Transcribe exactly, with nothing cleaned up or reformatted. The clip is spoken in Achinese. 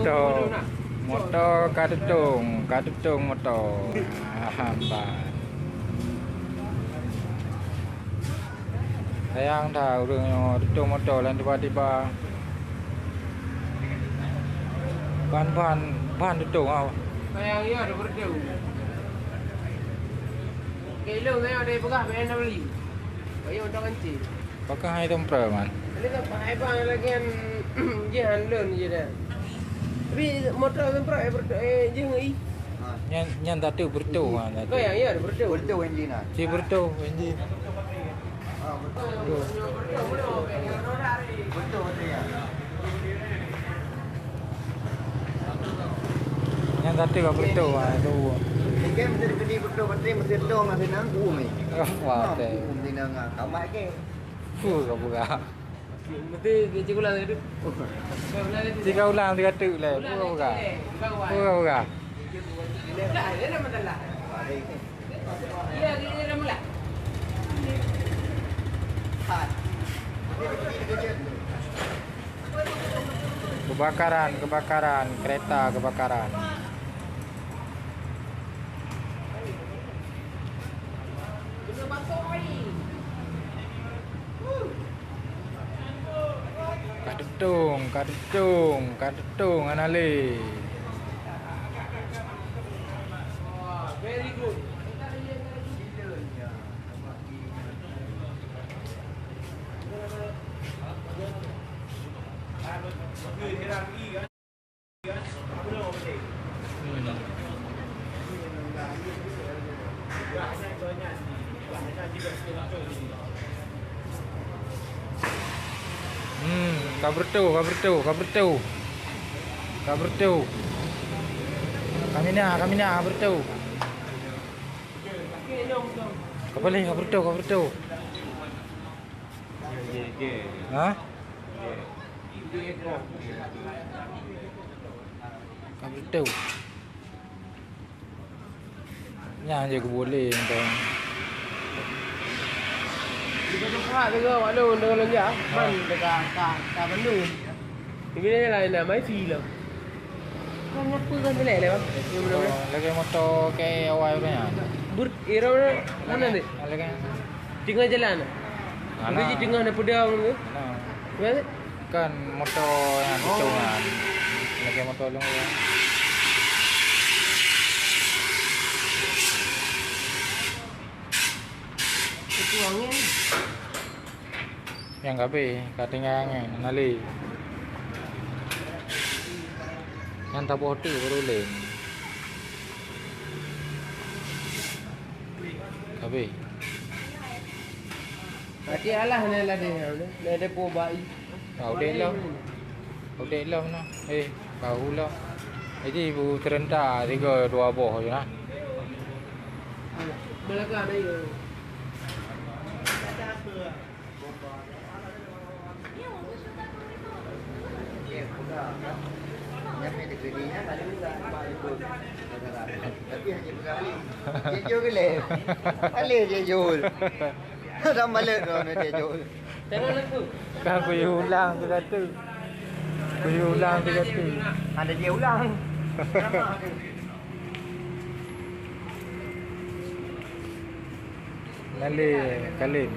Moto, moto ka tutong, ka tutong moto. Ah, ban. Sayang that ureueng nyoe tutong moto dan tiba-tiba ban, ban, ban tutong, ah. Sayang, ya, ada bertemu. Kilo saya ada pegang B M W. Kayu untuk kencing. Pakon hai teumpra, man? Ini kan pakai bang lagi kan, jihan lon je dah. Tapi motor teumpra, eh, bertu-, eh, jih ngai. Ha. Nyan, nyan tatu bertu, ha, tatu. Kau yang, ya, bertu. Bertu enjin, ha. Si bertu enjin. Ha, bertu. Bertu, bertu, ya. Nyan tatu ka bertu, ha, tu. Ni kan mesti dibeli bertu, bertu, mesti dong, mesti nanggung ni. Oh, wah, ha, teh. Mesti nang, ha, kamar ke. Fuh, ka peugah. Mesti cik ulang tu. Cik ulang tu. Tiga ulang, tiga tu lah. Ulang tu, ulang. Ulang, ulang. Ulang, ulang. Ulang, dia nama telah. Iya, dia nama lah. Kebakaran, kebakaran, kereta kebakaran. Ka tutong, ka tutong, ka tutong hana lé. Hmm, ka bertu, ka bertu, ka bertu. Ka bertu. Kamina, kamina, ka bertu. Ka boleh, ka bertu, ka bertu. Ha? Ka bertu. Nyan je keuboleh entong. Di Batu Pahat tu ke, Wak Lôn, dengan lonja. Ha. Man, dekat, ka, ka Bandung. Di mana lah, nak mai si lah. Kan apa kan tu leh, leh, bang? Oh, lagèe motor ke awai tu nya. Ber-, era mana, mana ni? Lagèe. Tengah jalan. Ana. Mungkin tengah na pedang tu. Ana. Kan? Kan moto nyang, oh, picong nyan. Lagèe moto lôn nyan. Itu angin. Nyang ka abéh, ka tinggai angin, nalé. Nyang taboh teuk baru lé. Ka abéh. Berarti alah ni ladeh, ladeh po bai. Ah, udép lom. Udép lom nah. Eh, bau lom. Jadi bu seurenta tiga dua boh je nah. Belakang ada ya. Tapi hanya pegawai. Dia jual ke leh? Alih dia jual. Dah balik dah dia jual. Kan kuyue ulang tu kata. Kuyue ulang tu kata. Ada dia ulang. Nalé Kalin.